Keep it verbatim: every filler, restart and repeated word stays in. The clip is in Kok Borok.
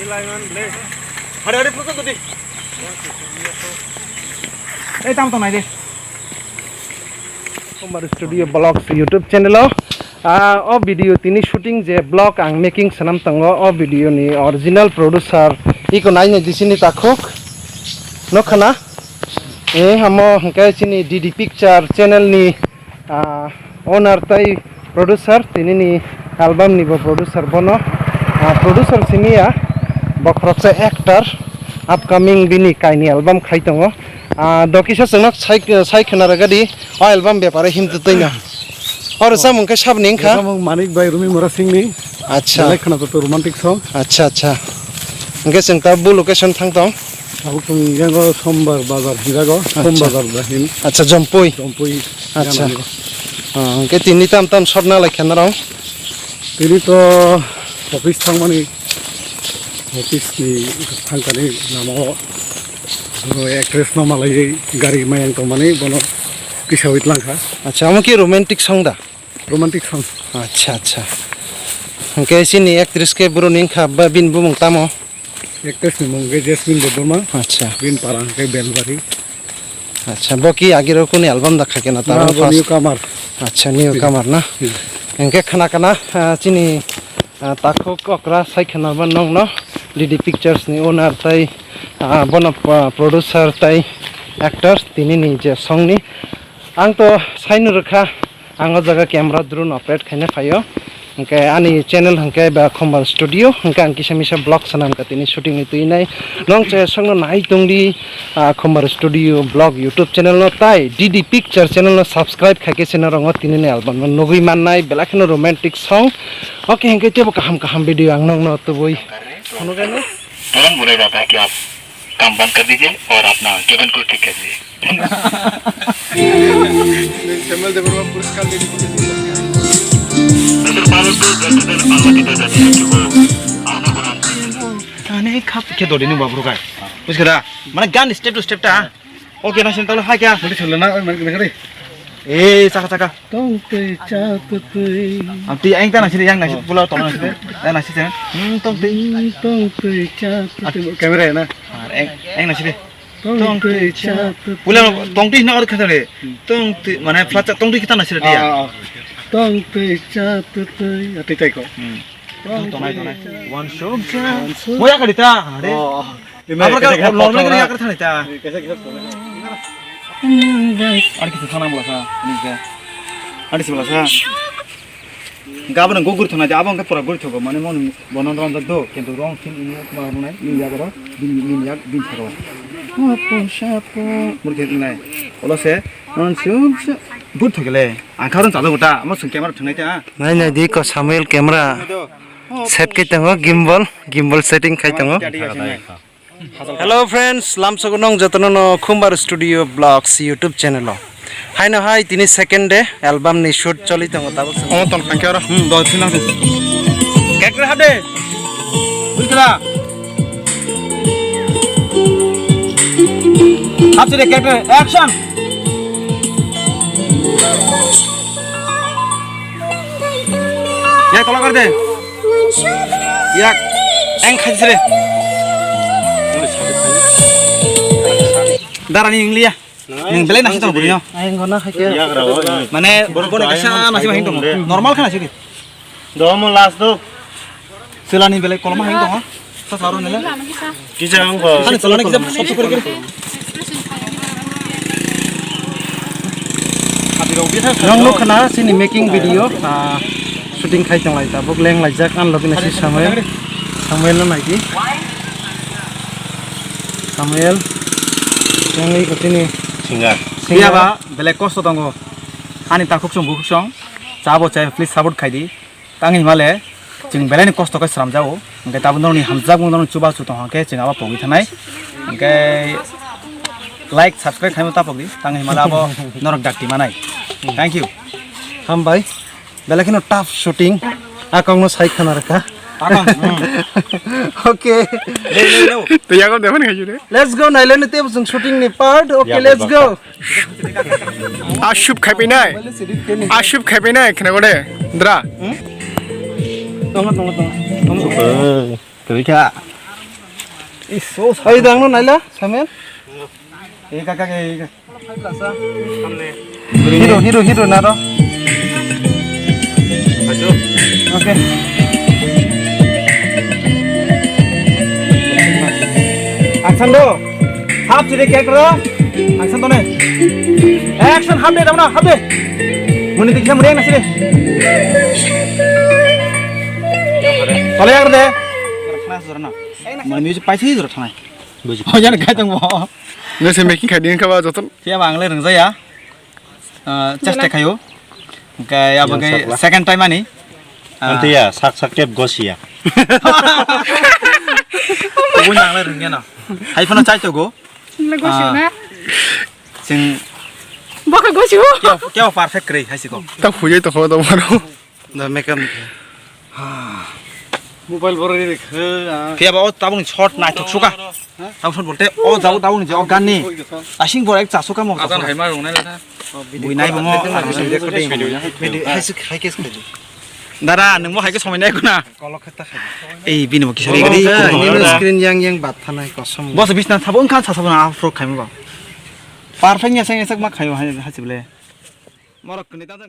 Hari hari puto tadi. Eh, tam to nai de. Kumar Studio Vlogs YouTube channel o. Ah, o video tini shooting je vlog ang making sanam tongo, o video ni original producer iko nai nai disini takhuk. Nokhana? Eh, amo hwnkhe chini D D Picture channel ni, ah, owner tai producer, tini ni album ni bo producer bono. Ah, producer simi ya, bokhorok se actor, upcoming bini kaini album khai tongo. Ah, dokisa chwngno sai, sai khwna rwgadi, o album bepare him twtwi no. Oro samung khe sabni wngkha? Samung Manik bai Rumi Mora Singh ni. Acha. Belai khwna to romantic song. Acha, acha. Hwnkhe chwng ta bu location thang tong? Abo chwng yango Sombar Bazar hinjago, Som Acha. Bazar da hin. Acha, Jompui. Jompui. Acha. Yanani. Ah, hwnkhe tini tam tam shot na lai khe norok? Tini to office thangmani, office ni thangkani lama o actress no malai gari mayang tongmani bono kisa wait langkha. Acha, amo ki romantic song da? Romantic song. Acha, acha. Hwnkhe chini actress khe bro ni wngkha ba bini bumung tamo? Actress ni mung khe Jasmine Debbarma. Acha. Bini para hwnkhe Belbari. Acha, bo ki agiro kuni album da kha kena ta? Na, bo first. Newcomer. Acha, newcomer na. Hmm. Hwnkhe khana khana, ah, chini, ah, takhuk okra sai khana ba nongno D D Pictures ni owner tai, ah, bono, ah, producer tai actor tini ni je song ni. Ang to saino rwkha, ang o jaga camera drone operate khaina phaio. Hwnkhe ani channel hwnkhe ba Khumbar Studio, hwnkhe ang kisa misa vlog sana hwnkhe tini shooting ni twi nai. Nong chaya songno nai tongdi, ah, Khumbar Studio vlog YouTube channel no tai D D Picture channel no subscribe khaikhe se norok o tini ni album no nugwi mannai, belai kheno romantic song. Okay, hwnkhe teibo kaham kaham video ang nongno tubui phunukgani. तुरंत बोला जाता है कि आप काम बंद कर दीजिए और अपना केबिन को ठीक कर दीजिए। Samuel Debbarma पुरस्कार देने के लिए। Mister Parul को दर्शकों ने अनुमति दे देते हैं कि वो आना बना। Ani khap khe dodi ni babu kai. Buskha da? Mane gan step to step ta. Okay na sin talo hai kya? Mudi chholo na, oi, mane, mane, mane. Eh, chaka, chaka. Tong twi cha twi. Am ti ang ta na sini, yang na sini, pula tong na sini. Yang na sini. Hmm, tong twi. Hmm, tong twi cha twi. Camera ya na? Ah, ang, ang na sini. Tong twi cha twi. Pula tong twi na or kata le. Tong twi, mane flat tong twi kita na sini dia. Ah, ah. Tong twi cha twi. Ati tai ko. Hmm. Tonai, tonai. Wan shok ja. Moya kali ta. Are. Oh. Abra ka normal kali yakar thani ta. Ar kitu thana bola sa, ani ke. Ani si bola sa. Gabana go guri thana ja, abang ke pura guri thogo, mane mon bonon rom do, kintu rong thin ini ma runai, min ya garo, bin min ya bin tharo. Apo shapo. Mur ke nai. Ola se, non sum se. But thogele. Ang kharun chalo ta, mo sung camera thunai ta. Nai nai di ko Samuel camera. Set kai tongo, gimbal, gimbal setting khai tongo. Hello friends, lamsogo nong jotono no Khumbar Studio Vlogs YouTube channel o. Haino hai tini second day album ni shoot choli tongo tabuk. Oh, ton khangke oro. Hmm, do thina. Kekre hade. Buikra. Hapsi de kekre. Action. Yak tolak kar de. Yak. Eng khai sire. Darani ingliya. Ning belai nasi tong buri no. Aing gona khai ke. Yak rawa. Mane boro kaisa nasi bahing tong. Normal khana siri. Domo last do. Selani belai koloma hai tongo. Sa saro nele. Kisa ang ko. Ani selani kisa sop sop kore. Nong nuk khana sini making video, ah, shooting khai tong lai tabuk leng lai jak an login si Samuel. Samuel no nai di. Samuel. Yang i kotini. Singer. Singer. Iya ba belai kosto tongo. Ani takhuk song bukhuk song. Chabo chai please support khai di. Tang himale, chwng belai ni kosto khe sramjago. Hwnkhe tabuk norokni hamjakmung norokni chubachu tong hwnkhe chwng abo pogwi thanai. Hwnkhe like, subscribe khaima ta pogdi. Tang himale abo norok dakti manai. Thank you. Hambai. Belai kheno tough shooting. Akongno sai khana rwkha. Akong, hmm. Okay. Dei, dei, dei. Tei yago depan khaiju de. Let's go, nailani tebo chwng shooting ni part. Okay, let's go. Ashup khaipainai. Ashup khaipainai khna gode. Dra. Tongo, tongo, tongo. Tongo. Kwrwi kha. Iso, sai dang no naila, samen. Eh, kaka, eh, kaka. Hero, hero, hero, naro. Okay. Action do. Hap sini character do. Action to ne. Action hap de, damna, hap de. Muni tiksa muni na sini. Tole yang de. Mana music paisi jora thanai. Buji. Oh, jana kai tong bo. Nese making khai din kaba joton. Tiya bang le rung jaya. Ah, chesta khayo. Kai abo kai second time ani. Ah. Antiya sak sak kep gosia. Bo nang le rung jana. Hai phano chai to go. Nang le gosia na. Sing. Baka gosio. Kya kya perfect kre hai siko. Ta phujai to khoda maro. Da makeup ni. Mobile borok ri khe, ah. Phiya ba o tabuk ni shot naithok suka. Tabuk shot bolte o jabo tabuk ni je o gan ni. Asing borok ek chasu ka mo. Adan hai ma rung nai la. Bui nai bo mo. Video hai suk hai kes khe. Dara, nwng mo hai ke somai nai kuna. Kolok khe ta khai. Ei, bini bo kisa ri ri. Nini screen yang yang bat thanai kosom. Boss bisna sabo wngkha sa sabo na afro khai mo ba. Perfect nya sang sak ma khai hai hai sible. Morok kni ta.